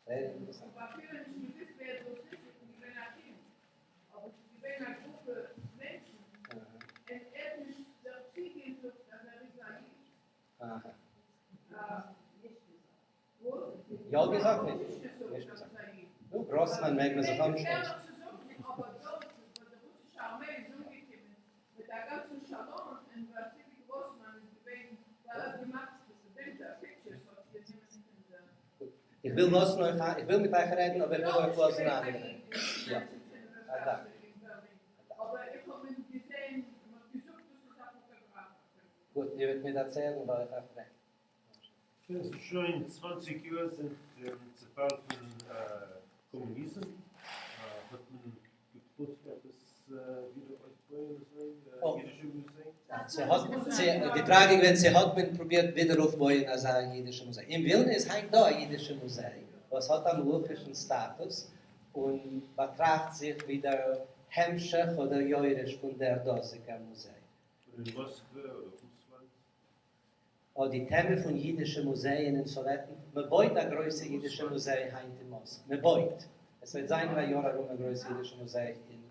זייער אינטערעסאנט. יא געזאגט? נישט געזאגט. נו, גראסמאן מעג מען זיך אנשטויסן. איך וויל לאזן אויך, איך וויל מיט אייך רעדן אבער איך וויל אויך לאזן אנדערע. יא. א דאנק. גוט, איר וועט מיר דערציילן וועל איך אייך פרעגן. עס איז שוין צוואנציג יאר זינט דעם צעפאל פון קאמוניזם, האט מען געפלאנט עפעס ווידער אויפבויען אזוי אידישע מוזיי? די פראגע איז געווען צו האט מען פרובירט ווידער אויפבויען אזא אידישע מוזיי. אין ווילנע איז היינט דא א אידישע מוזיי וואס האט א מלוכישן סטאטוס און באטראכט זיך ווי דער המשך אדער יורש פון דער דאזיגער מוזיי. און אין מאסקווע אדער רוסלאנד? אט די טעמע פון אידישע מוזייען אין סאוועטן, מען בויט א גרויסע אידישע מוזיי היינט אין מאסקווע, מען בויט, עס וועט זיין אין א יאר ארום א גרויסע אידישע מוזיי אין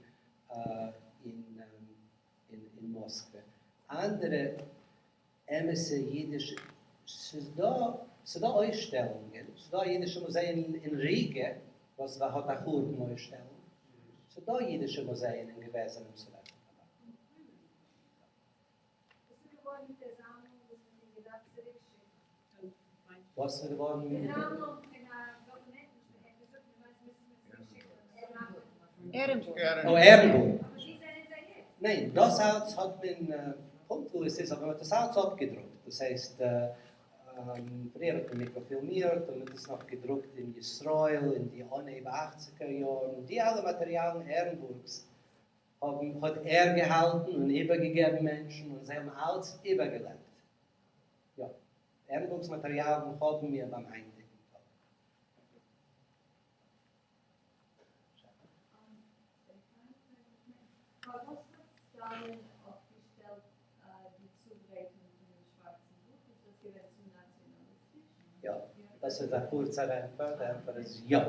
אין מאסקווע, אנדערע אמת'ע אידישע, ס'איז דא, ס'איז דא אויסשטעלונגען, ס'איז דא א אידישע מוזיי אין ריגע וואס האט א חורבן אויסשטעלונג, ס'איז דא אידישע מוזייען אין געוועזענעם סאוועטן פארבאנד. וואס איז געווארן מיט דער זאמלונג וואס מ'האט אים געדארפט צוריקשיקן? וואס איז געווארן מיט די זאמלונג פון א דאקומענטן וואס מ'האט געזאגט מ'ווייסט מוז מען צוריקשיקן ערענבורג. אוי ערענבורג. אבער ווי זענען זיי איצט? ניין, דאס אלץ האט מען, פונקט וואו עס איז, אבער מ'האט עס אלץ אפגעדרוקט, דאס הייסט, פריער האט מען מיקראפילמירט און מ'האט עס נאך געדרוקט אין ישראל אין די אנהייב אכציגער יארן, די אלע מאטעריאלן ערענבורגס האבן האט ער געהאלטן און איבערגעגעבן מענטשן און זיי האבן אלץ איבערגעלעבט. יא, ערענבורגס מאטעריאלן האבן מיר ביים היינטיגן טאג. פארוואס האט סטאלין אפגעשטעלט די צוגרייטונג פונעם שווארצן בוך? איז דאס געווען צו נאציאנאליסטיש? יא, דאס איז א קורצער ענטפער, דער ענטפער איז יא. און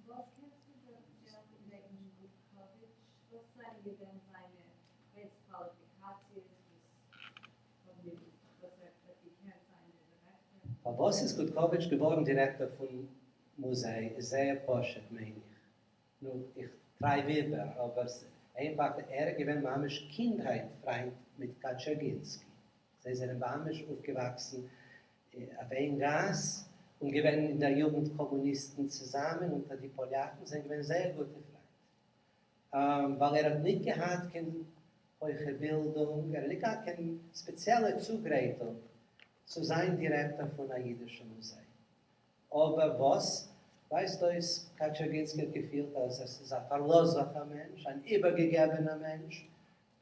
וואס קענסטו דערציילן וועגן גוטקאוויטש? וואס זענען געווען זיינע וועלכע קוואליפיקאציעס וואס האבן אים וואס ער האט געקענט זיין דער דירעקטאר? פארוואס איז גוטקאוויטש געווארן דירעקטאר פון מוזיי איז זייער פשוט מיין איך, נו איך טרייב איבער, אבער איינפאך ער איז געווען ממש קינדהייט פריינט מיט קאטשערגינסקי, זיי זענען ממש אויפגעוואקסן אויף איין גאס און געווען אין דער יוגנט קאמוניסטן צוזאמען אונטער די פאליאקן, זענען געווען זייער גוטע פריינט, ווייל ער האט ניט געהאט קיין הויכע בילדונג, ער האט ניט געהאט קיין ספעציעלע צוגרייטונג צו זיין דירעקטאר פון א אידישע מוזיי. אבער וואס ווייזט אויס קאטשערגינסקי האט געפילט אז עס איז א פארלאזליכער מענטש, אן איבערגעגעבענער מענטש,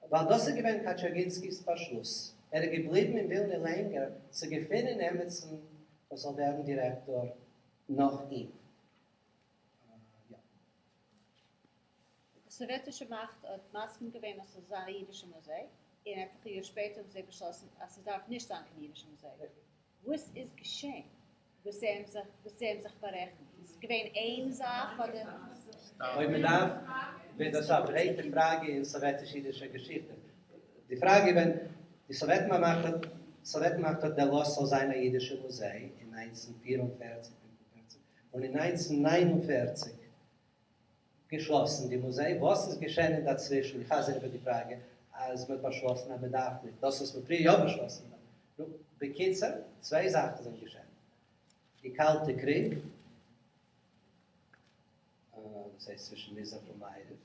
ווייל דאס איז געווען קאטשערגינסקי'ס באשלוס, ער איז געבליבן אין ווילנע לענגער צו געפינען עמיצן וואס זאל ווערן דירעקטאר נאך אים. יא. די סאוועטישע מאכט האט מסכים געווען אז ס'זאל זיין א אידישע מוזיי, און עטליכע יאר שפעטער האבן זיי באשלאסן אז ס'דארף נישט זיין קיין אידישע מוזיי. וואס איז געשען וואס זיי האבן זיך וואס זיי האבן זיך בארעכנט? איז עס געווען איין זאך אדער? אויב מען דארף, ווערט דאס א ברייטע פראגע אין סאוועטיש-אידישער געשיכטע. די פראגע ווען די סאוועטן-מאכט האט סאוועטן-מאכט האט דערלאזט ס'זאל זיין א אידישע מוזיי אין 1944, 45 און אין 1949 געשלאסן די מוזיי, וואס איז געשען אינדערצווישן? איך חזר איבער די פראגע אז מ'האט באשלאסן אז מ'דארף נישט דאס וואס מ'האט פריער יא באשלאסן. נו, בקיצור, צוויי זאכן זענען געשען. די קאלטע קריג, דאס הייסט צווישן מזרח און מערב,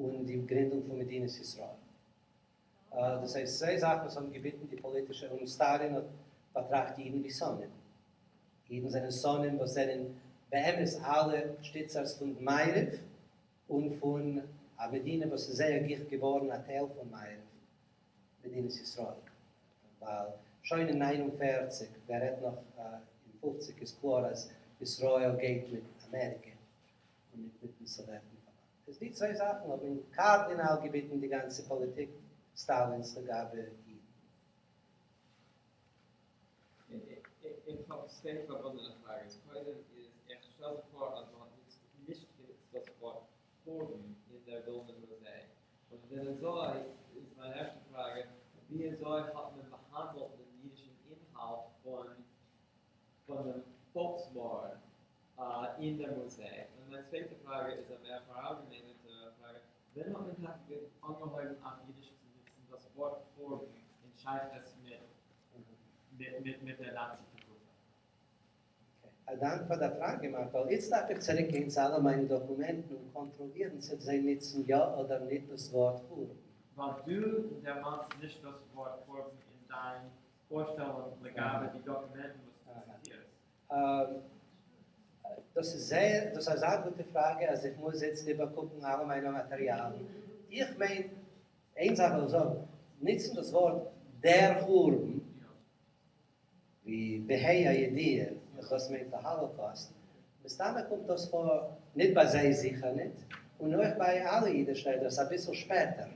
און די גרינדונג פון מדינת ישראל. דאס הייסט צוויי זאכן וואס האבן געביטן די פאליטישע, און סטאלין האט באטראכט אידן ווי שונאים. אידן זענען שונאים וואס זענען באמת אלע שטיצערס פון מערב און פון א מדינה וואס איז זייער גיך געווארן א טייל פון מערב, מדינת ישראל. ווייל שוין אין 49, ווער רעדט נאך אין 50, איז קלאר אז ישראל גייט מיט אמעריקע און ניט מיטן סאוועטן פארבאנד. איז די צוויי זאכן האבן קארדינאל געביטן די גאנצע פאליטיק סטאלינס לגבי אידן. איך איך האב צוויי פארבונדענע פראגעס. קודם איז, איך שטעל זיך פאר אז מען האט נישט גענוצט דאס ווארט חורבן אין דער ווילנער מוזיי. און ווען אזוי, איז מיין ערשטע פראגע, ווי אזוי האט מען באהאנדלט דעם אידישן אינהאלט פון פון דעם פאלקסמארד אין דער מוזיי? און מיין צווייטע פראגע איז א מער פאראלגעמיינערטע פראגע, ווען האט מען טאקע אנגעהויבן אויף אידיש צו נוצן דאס ווארט חורבן אין שייכות מיט מיט דער נאצי תקופה? א דאנק פאר דער פראגע מארק, ווייל איצט דארף איך צוריק גיין צו אלע מיינע דאקומענטן און קאנטראלירן צי זיי נוצן יא אדער ניט דאס ווארט חורבן. ווייל דו דערמאנסט נישט דאס ווארט חורבן אין דיין פארשטעלונג לגבי די דאקומענטן וואס דו ציטירסט. דאס איז זייער, דאס איז אזא גוטע פראגע אז איך מוז איצט איבערקוקן אלע מיינע מאטעריאלן. איך מיין, איין זאך וועל איך זאגן, נוצן דאס ווארט דער חורבן, ווי בה"א הידיעה אז דאס מיינט די האלאקאסט, מסתמא קומט דאס פאר, ניט ביי זיי זיכער ניט, און אויך ביי אלע אידיש רעדערס אביסל שפעטער.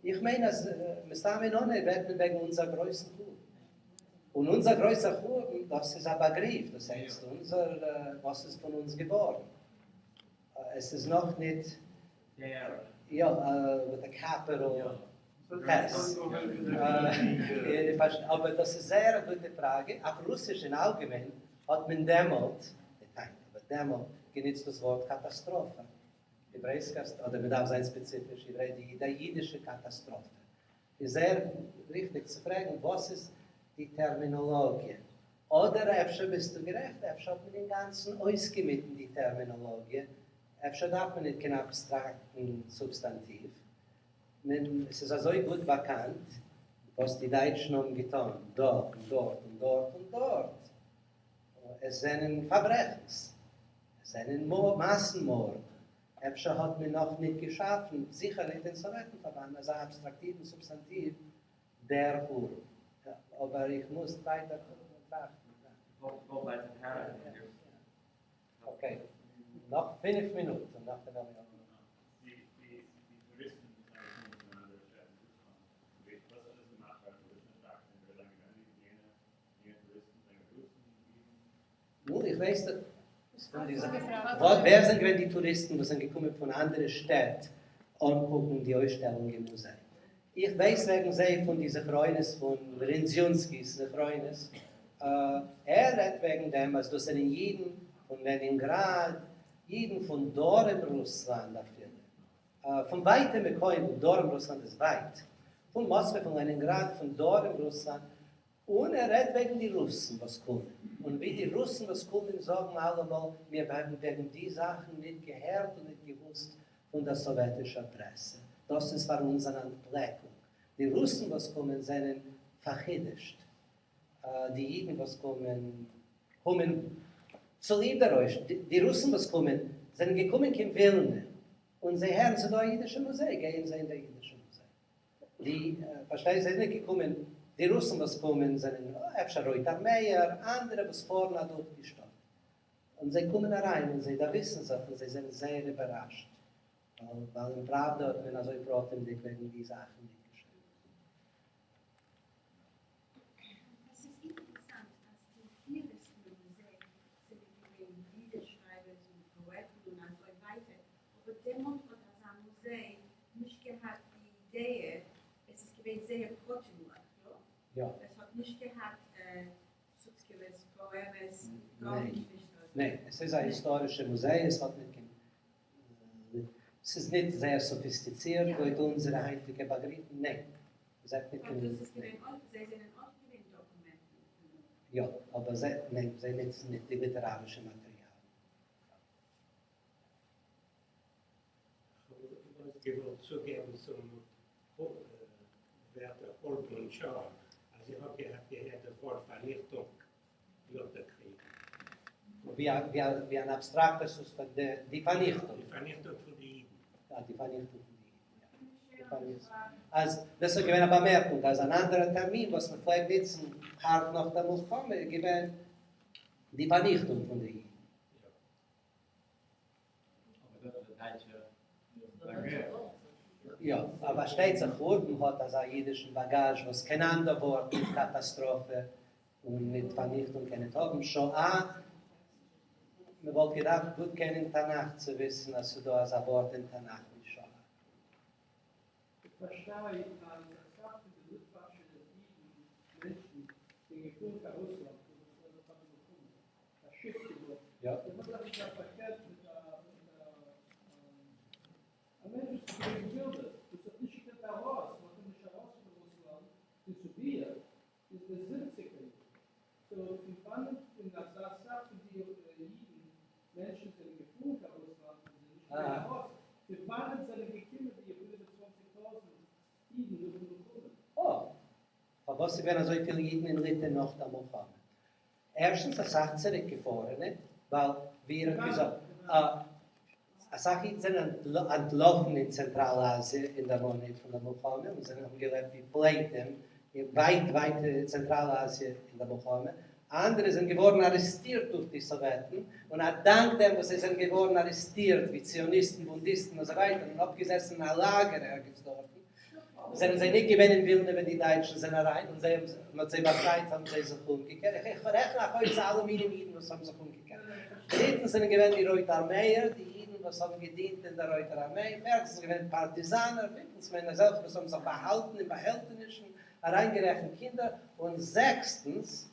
איך מיין אז מסתמא אין אנהייב רעדט מען וועגן אונזער גרויסן חורבן. און אונזער גרויסער חורבן, דאס איז א באגריף, דאס הייסט אונזער, וואס איז פון אונז געווארן. עס איז נאך ניט. דער. יא, וויט א קעפיטאל טעס. אבער דאס איז זייער א גוטע פראגע. אויף רוסיש אין אלגעמיין האט מען דעמאלט, ניט היינט, אבער דעמאלט, גענוצט דאס ווארט קאטאסטראפע. העברעיסקע, אדער מען דארף זיין ספעציפיש, די די אידישע קאטאסטראפע. איז זייער ריכטיג צו פרעגן וואס איז די טערמינאלאגיע. אדער אפשר ביסטו גערעכט, אפשר האט מען אינגאנצן אויסגעמיטן די טערמינאלאגיע, אפשר דארף מען ניט קיין אבסטראקטן סובסטאנטיוו, מען, עס איז אזוי גוט באקאנט וואס די דייטשן האבן געטאן דא און דארט און דארט און דארט. עס זענען פארברעכנס, עס זענען מאסן מארד, אפשר האט מען נאך ניט געשאפן, זיכער ניט אין סאוועטן פארבאנד, אזא אבסטראקטיוון סובסטאנטיוו דער חורבן. אבער איך מוז ווייטער טראכטן. אקעי, נאך פינף מינוט און נאכדעם וועלן מיר. די די טוריסטן וואס זענען געקומען פון אנדערע שטעט אין רוסלאנד, וואס האט עס געמאכט פאר א טוריסטן אטראקציע און ווער זענען געווען די יענע יענע טוריסטן זענען רוסן, אידן? נו, איך ווייס ווער זענען געווען די טוריסטן וואס זענען געקומען פון אנדערע שטעט אנקוקן די אויסשטעלונג אין מוזיי? איך ווייס וועגן זיי פון די זכרונות פון רינדזיונסקי'ס זכרונות, ער רעדט וועגן דעם אז דאס זענען אידן פון לענינגראד, אידן פון דרום רוסלאנד אפילו, פון ווייטע מקומות, דרום רוסלאנד איז ווייט, פון מאסקווע, פון לענינגראד, פון דרום רוסלאנד, און ער רעדט וועגן די רוסן וואס קומען, און ווי די רוסן וואס קומען זאגן אלעמאל, מיר האבן וועגן די זאכן ניט געהערט און ניט געוואוסט פון דער סאוועטישער פרעסע. דאס איז פאר אונז אן אנטפלעקונג. די רוסן וואס קומען זענען פארחידושט. די אידן וואס קומען, קומען צוליב דער אויס. די רוסן וואס קומען זענען געקומען קיין ווילנע, און זיי הערן ס'איז דא א אידישער מוזיי, גייען זיי אין דער אידישער מוזיי. די, פארשטייסט, זיי זענען געקומען, די רוסן וואס קומען זענען אפשר רויט ארמעיער, אנדערע וואס פארן אדורך די שטאט, און זיי קומען אריין און זיי דערוויסן זיך און זיי זענען זייער איבערראשט, ווייל אין פראוודא האט מען אזוי פרטימדיג וועגן די זאכן ניט געשריבן. עס איז אינטערעסאנט אז די פירערס פון די מוזיי זענען געווען לידער שרייבערס און פאעטן און אזוי ווייטער, אבער דעמאלט האט אזא מוזיי נישט געהאט די אידעע, עס איז געווען זייער פרטימליך, יא? יא. עס האט נישט געהאט סוצקעווערס פאעמעס, גארנישט נישט אזוי. ניין, עס איז א היסטארישע מוזיי, עס האט ניט קיין, עס איז ניט זייער סאפיסטיצירט לויט אונזערע היינטיגע באגריפן, ניין, עס האט ניט קיין. אבער דאס איז געווען אויך, זיי זענען אויך געווען דאקומענטן פון. יא, אבער זיי, ניין, זיי נוצן ניט די ליטערארישע מאטעריאלן. כ'האב בלויז געוואלט צוגעבן צום ווערטער חורבן און שואה, אז איך האב געהאט געהערט דאס ווארט פארניכטונג נאך דער קריג. ווי אן אבסטראקטער סובסטאנטיוו, די פארניכטונג. די פארניכטונג פון די אידן. יא, די פארניכטונג פון די אידן, יא. אז דאס איז געווען א באמערקונג אז אן אנדערע טערמין וואס מען פלעגט נוצן הארט נאך דער מלחמה איז געווען די פארניכטונג פון די אידן. אבער דאס איז א דייטשע באגריף. יא, אבער פארשטייט זיך חורבן האט אזא אידישן באגאזש וואס קיין אנדער ווארט ניט קאטאסטראפע. און מיט פארניכטונג קען ניט האבן שואה. מען וואלט געדארפט גוט קענען תנך צו וויסן אז ס'דא אזא ווארט אין תנך ווי שואה. איך פארשטיי אז אסאך פון די ליטוואשע אידן מענטשן זענען געפארן קיין רוסלאנד פאר די מלחמה, פארשיקט געווארן. יא. איך האב זיך געהאט באקענט מיט א א מענטש וואס איז געווען געבילדעט, וואס האט נישט געקענט ארויס, מען האט אים נישט ארויס פון רוסלאנד פון סיביר ביז די זיבעציגער יארן. סאו פון וואנעט און אזא סאך פון די אידן מענטשן זענען געפארן קיין רוסלאנד און זענען נישט געווען ארויס, פון וואנעט זענען געקומען די 25,000 אידן נאכן מלחמה? אה! פארוואס איז געווען אזויפיל אידן אין ליטע נאך דער מלחמה? ערשטנס אסאך צוריקגעפארענע, ווייל ווי איר האט געזאגט, אסאך אידן זענען אנטלאפן אין צענטראל אזיע אין דער אנהייב פון דער מלחמה און זענען האבן געלעבט ווי פליטים אין ווייט ווייט צענטראל אזיע אין דער מלחמה, אנדערע זענען געווארן ארעסטירט דורך די סאוועטן, און א דאנק דעם וואס זיי זענען געווארן ארעסטירט ווי ציוניסטן, בונדיסטן און אזוי ווייטער און אפגעזעסן אין א לאגער ערגעץ דארטן, זענען זיי ניט געווען אין ווילנע ווען די דייטשן זענען אריין און זיי האבן, מען האט זיי באפרייט האבן זיי זיך אומגעקערט, איך רעכן אייך אויס אלע מינים אידן וואס האבן זיך אומגעקערט. דריטנס זענען געווען די רויטע ארמעיער, די אידן וואס האבן געדינט אין דער רויטער ארמעי, פערטנס זענען געווען פארטיזאנער, פינפטנס געווען אזעלכע וואס האבן זיך באהאלטן אין באהעלטענישן, אריינגערעכנט קינדער, און זעקסטנס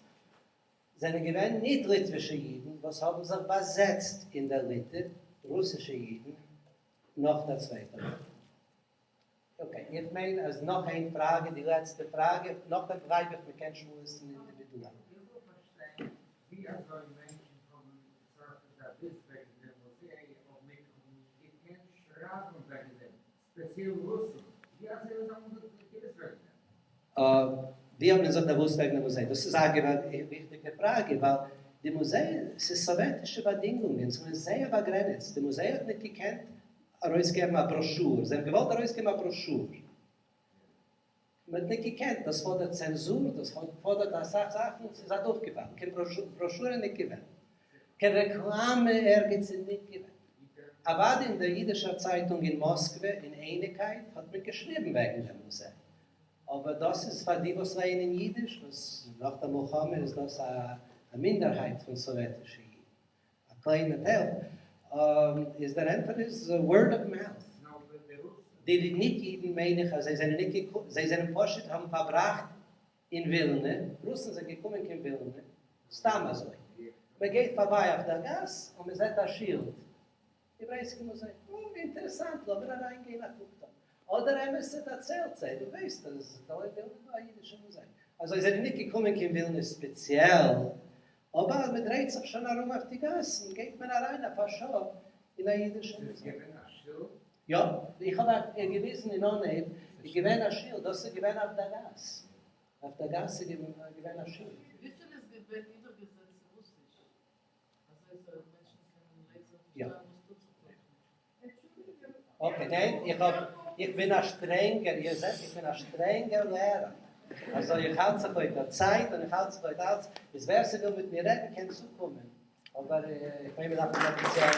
זענען געווען ניט-ליטווישע אידן וואס האבן זיך באזעצט אין דער ליטע, רוסישע אידן, נאך דער צווייטער וועלט מלחמה. אקעי, איך מיין אז נאך איין פראגע, די לעצטע פראגע, נאכדעם בלייב איך מ'קען שמועסן אינדיווידועל. איך וויל פארשטיין ווי אזוי מענטשן האבן זיך דערוואוסט וועגן דעם מוזיי אויב מיר האבן געקענט שרייבן וועגן דעם, ספעציעל רוסן, ווי אזוי האבן זיי געוואוסט וועגן דעם? ווי האט מען זיך דערוואוסט וועגן דעם מוזיי? דאס איז אגב א וויכטיגע פראגע, ווייל די מוזיי, ס'איז סאוועטישע באדינגונגען, ס'איז זייער באגרעניצט, די מוזיי האט ניט געקענט ארויסגעבן א בראשור, זיי האבן געוואלט ארויסגעבן א בראשור, מען האט ניט געקענט, דאס פאדערט צענזור, דאס פאדערט אסאך זאכן, ס'איז אדורכגעפאלן, קיין בראשור איז ניט געווען, קיין רעקלאמע ערגעץ איז ניט געווען. אוודאי אין דער אידישער צייטונג אין מאסקווע, אין אייניקייט, האט מען געשריבן וועגן דעם מוזיי, אבער דאס איז פאר די וואס לייענען אידיש, וואס נאך דער מלחמה איז דאס א מינדערהייט פון סאוועטישע אידן. א קליינע טייל, איז דער ענטפער איז word of mouth. די ניט אידן מיין איך אז זיי זענען ניט געקומען, זיי זענען פשוט האבן פארבראכט אין ווילנע, רוסן זענען געקומען קיין ווילנע סתם אזוי, מען גייט פארביי אויף דער גאס און מען זעט א שילד, העברעיסקי מוזיי, אוי אינטערעסאנט לאמיר אריין גיין א קוק טאן, אדער עמיצער דערציילט זיי, דו ווייסט אז דא אין ווילנע איז דא א אידישע מוזיי, אזוי זענען ניט געקומען קיין ווילנע ספעציעל אבער אז מען דרייט זיך שוין ארום אויף די גאסן גייט מען אריין אויף א שעה אין א אידישע מוזיי. איז געווען א שילד? יא, איך האב אייך געוויזן אין אנהייב, איז געווען א שילד, דאס איז געווען אויף דער גאס, אויף דער גאס איז געווען א שילד. וויפיל איז געווען איבערגעזעצט צו רוסיש? אזוי זאל מענטשן קענען לעזן און פארשטיין וואס טוט זיך דארטן. אקעי, ניין, איך האב, איך בין א שטרענגער, איר זעט, איך בין א שטרענגער לערער, אזוי איך האלט זיך לויט דער צייט און איך האלט זיך לויט אלץ, איז ווער ס'וויל מיט מיר רעדן קען צוקומען, אבער איך מיין מ'דארף נישט אפיציעל.